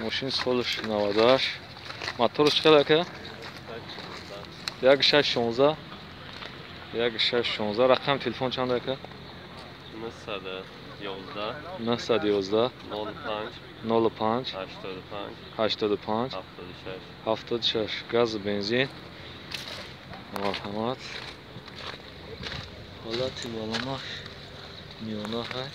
Мошин солаш 98. Моторш чӣ қадар ака? 1616. 1616. Рақами телефон чанд ака? 911 911 05 05 85 85 76 76. Газ, бензин. Марҳамат. Ҳолати балонаш миёна ҳай.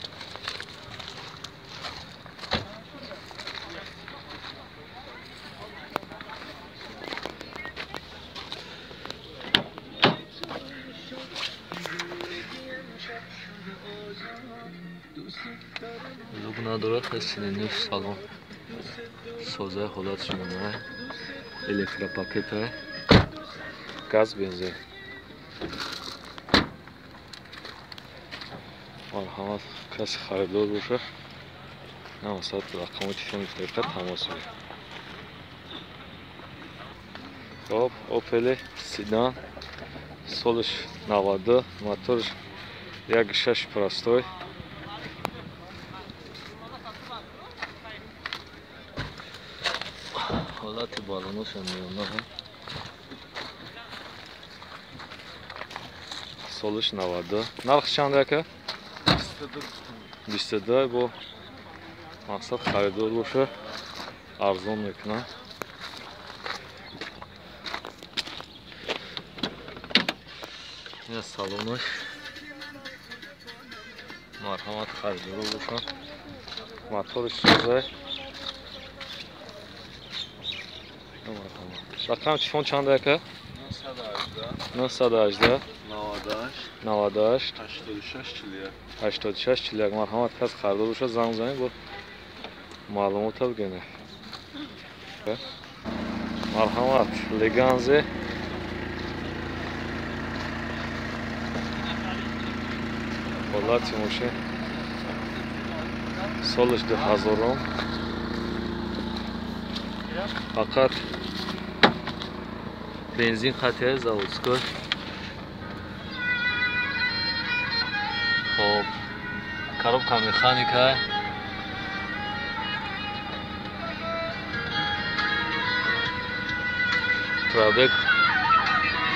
Люк надорад, сиденье салон. Созаи ҳолатш миёна. Электропакет ҳай. Газ, бензин. Марҳамат, каси харидор боша, намасад рақами телефони дақиқа тамос бигиред. Хоб, Opel седан, солаш 92, моторш 1.6 простой. Ҳолати балоноша миёна. Солаш 92. Нарх чанд ака? 22. Бо мақсад харидор боша, арзон мекунад. Ина салонаш. Марҳамат, харидоро бошад. Моторш созай. Рақами телефон чанд ака? 918 98 98 86 41 86 41. Марҳамат, кас харидор бошад, занг занед, бо маълумота бигиред. Марҳамат, Леганзе ҳолати мошин солаш 2000. Фақат бензин хатия заводской. Хоб, коробка механика. Пробег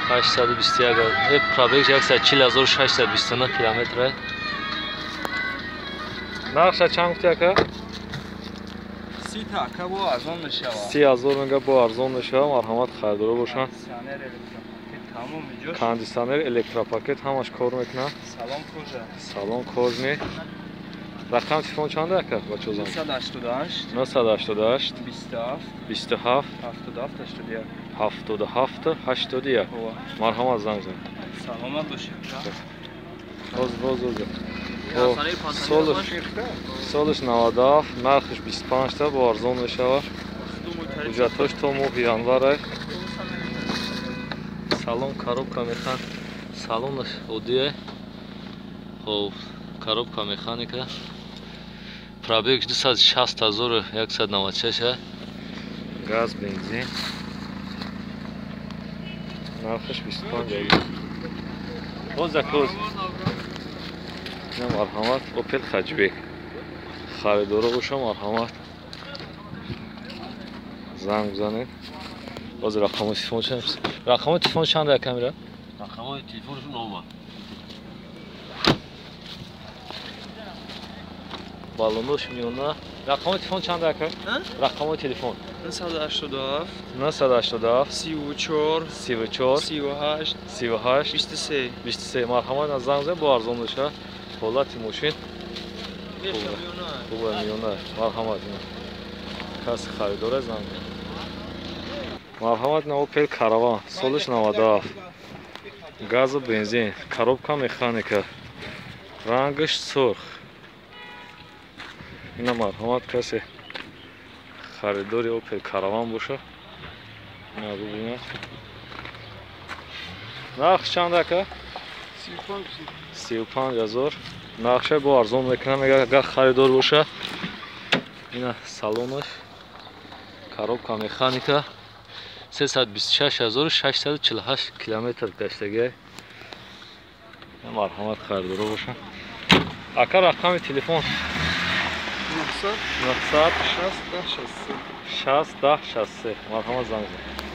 821, пробег 140629 километр. Нархша чанд гуфти ака? 30 ака, бо арзон мешавад. 30 000 мега, бо арзон мешавад. Марҳамат, харидоро бошанд. Кондиционер, электропакет тамом иҷош. Кондиционер, электропакет ҳамаш кор мекунад. Салон кожа. Салон кожаный. Рақами телефон чанд ака? Бачо занг. 988 988 27 27 77 81 77 81. Ова. Марҳамат, занг занед. Саломат бошед. Боз, боз, боз. Солаш 97, нархш 25 та, бо арзон мешавад. Ҳуҷҷатҳош то моҳи январ. Салон коробка механ. Салонаш оддие. Хоб, коробка механика. Пробег 260196. Газ, бензин. Нархаш 25. Боз закоз. Марҳамат, Opel Hatchback. Харидоро боша, марҳамат. Занг бизанед. Боз рақами телефон чанд? Рақами телефон чанд ака мира? Рақамҳои телефоншон омад. Балонош миёна. Рақами телефон чанд ака? Рақами телефон. 987 987 34 34 38 38 23 23. Марҳамат, аз занг бизанед, бо арзон мешавад. Ҳолати мошин хубе, миёна. Марҳамат, каси харидора занг. Марҳамат, на Opel Caravan, солаш 97. Газу бензин, коробка механика. Рангаш сурх. Ина марҳамат, касе харидори Opel Caravan боша. Ина бубинед. Нарх чанд ака? 35 000. Нархша бо арзон мекунам, агар харидор боша. Ина салонаш. Коробка механика. 326648 километр гаштагӣ. Марҳамат, харидоро боша. Ака, рақами телефон. 900 900 60 10 63. 60 10 63. Марҳамат, занг зан.